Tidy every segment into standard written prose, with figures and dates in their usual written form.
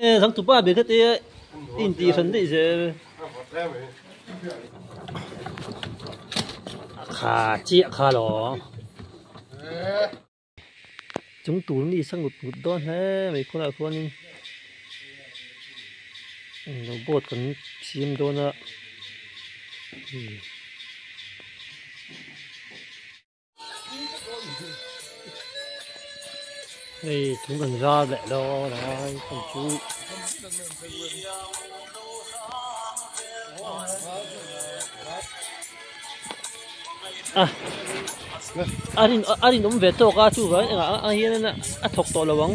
Zangtupa ber kha te intih hran daih zel. A kha chiah kha lo. Chung tur ni sa ngut ngut dawn hle mai khawnah khuanin boat kan siam dawn a. Hei thung kan zar leh dawn a hei chu a a rin a rinawm ve tawk a chuvang engah ang hian a thawk tawh lo ang.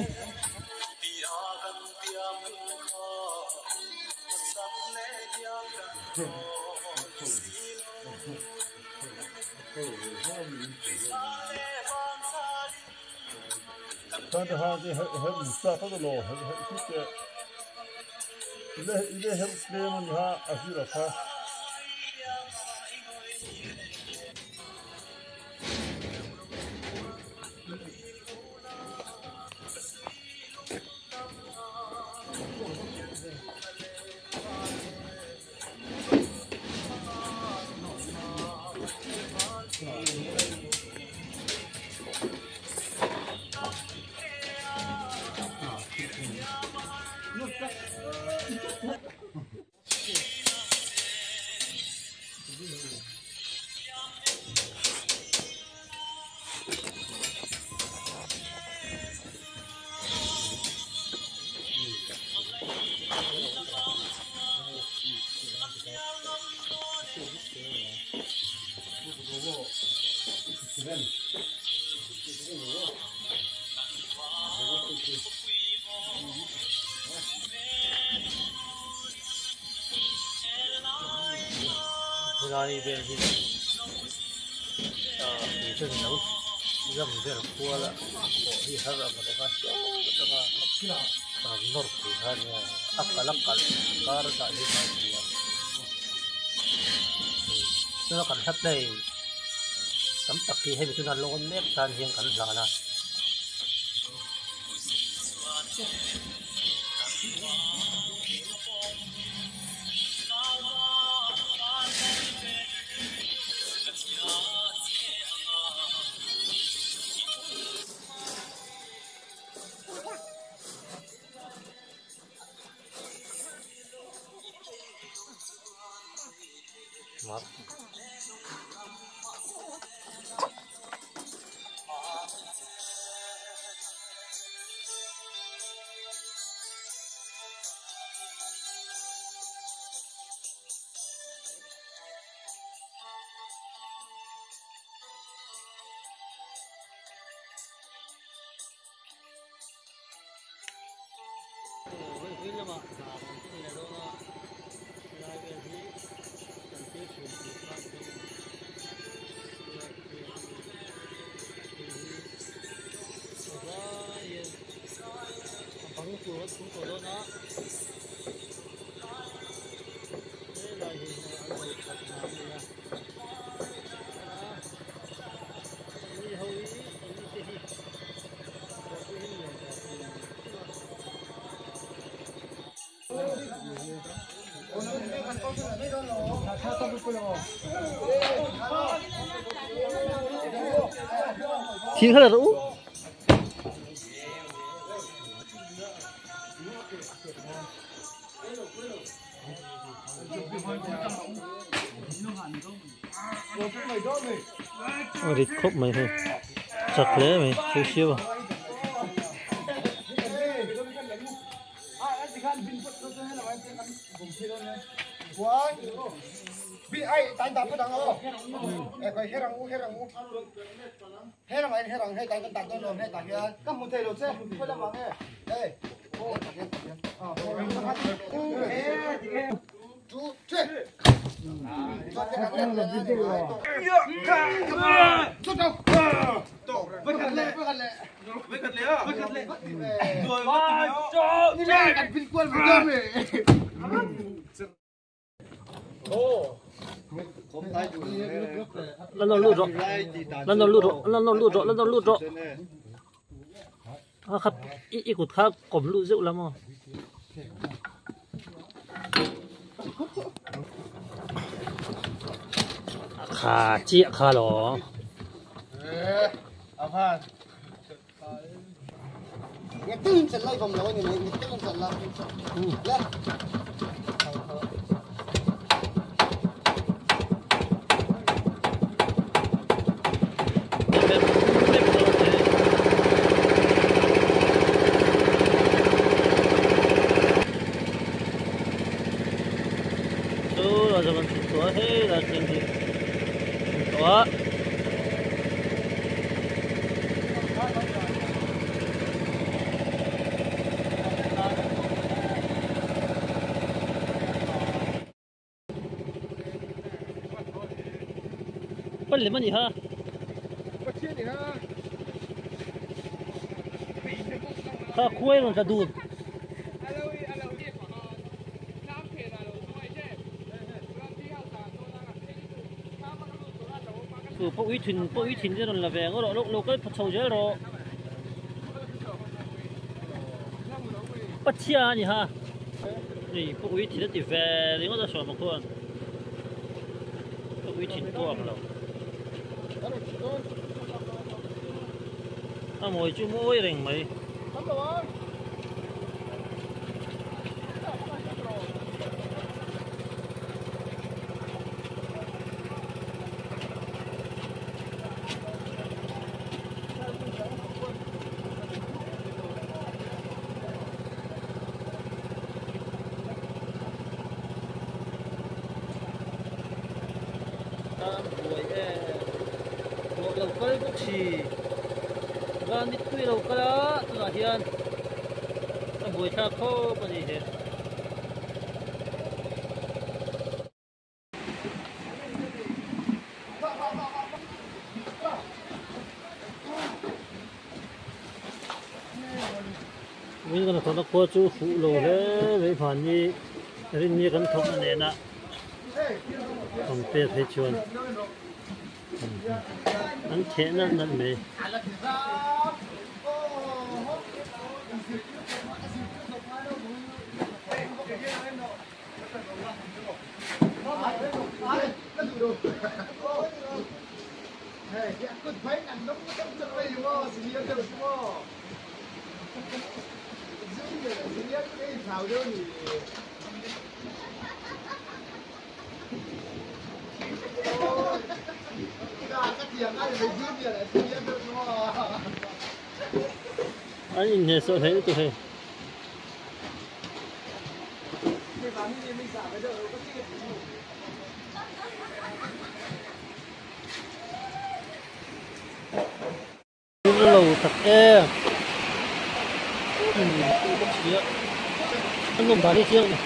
Helai vel hi ah miten lo zam vel kual a pawh hi har ang reng a saw atanga nawr pui kha nia a kal a kalh kar dah hi a nia chuan kan hla play tam tak hi hemi tuna lawn mek tan hian kan hlan a. Thing kha la rawh u. A rit khawp mai hei chak hle mai thil siam a. Lan lo lut rawh lan lo lut rawh lan lo lut rawh lan lo lut rawh a khat i kut kha kawm luh zeuh la maw. Kha chiah kha law. Lem a ni ha. Kha khuai rawn tla dun. Tu pawh ui thin pawh ui thin te rawn la ve ang rawh lo kal pha chho zel rawh. Pachhia a ni ha. Hei pawh ui thin a ti ve ringawt a sawm a khuan. Pawh ui thin pawh ang lo. A mawi chu mawi reng mai. Tan buai em ruah lo kal bawk si van mittui lo kal a tunah hian a buai thlak khawp a ni he. Min kan thawkna khua chu fuh lo hle mai mahni rinni kan thawkna nena compare phei chuan an theh nalh nalh mai. An inhnehsawh hle lutuk hei. Lo tak em an awm dan hi chiang ni.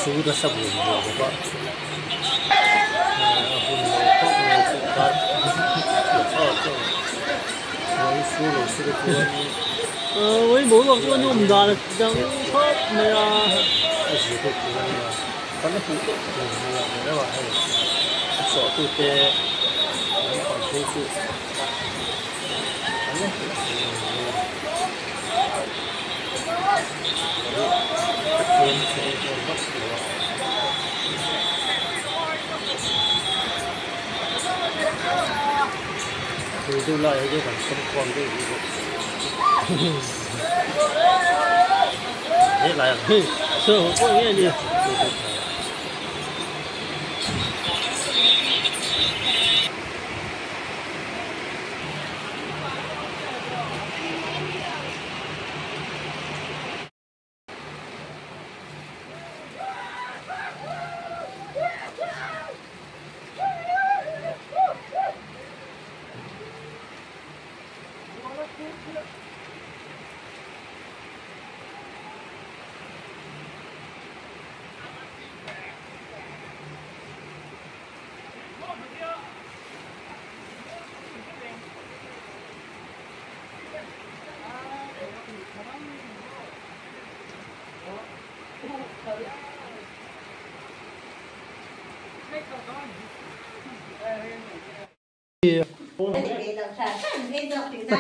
Su nasa bun buah bawk a a hun lo khawp mai chu kar su lo se te chuan Awii boruak chu a nawm dan a dang khawp mai a. A zir deuh tur a nia. Kan la hmuh tawh tur a nia ve reuh a hei. A chawh tu te lampang phei chu kan la hmuh tur a nia. A tlem chu em em vak lo a. Tui deuh lai hi chu kan sawmkhawm deuh rih bawk. He lai ang hi saw pawh nge ni.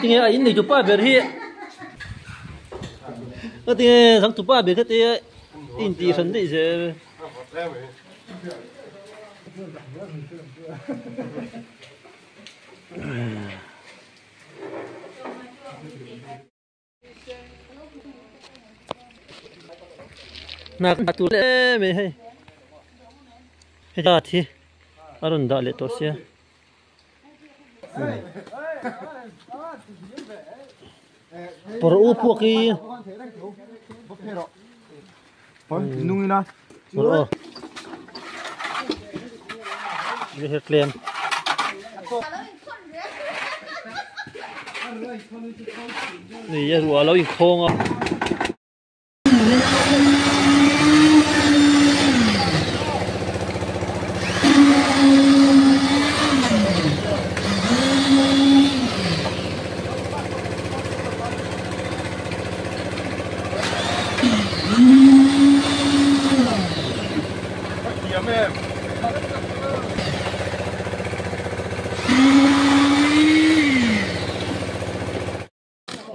Tinge a in nei tupa ber hi ka tinge thang tupa ber kha te in tih hran daih zel. Hna tur em mai hei heta thi a rawn dah leh tawh sia pawr u puak hi pawr aw tlem. Ni a ruah a lo inkhawng a.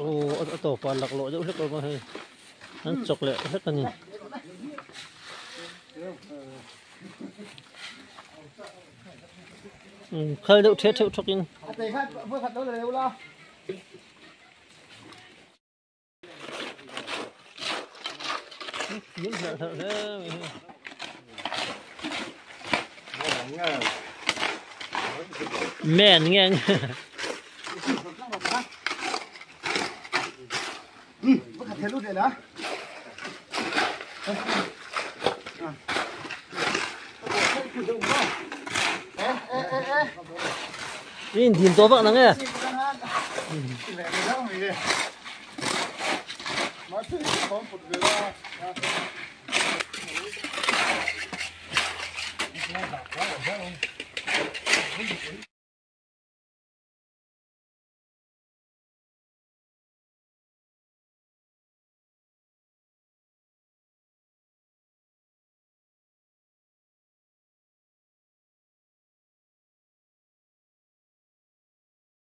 Aw a tawpah laklawh deuh hlek awm a hei an chawk leh hlek a ni. Khal deuh theuh theuh thawk in. Men nge In dim tawh vak nang e.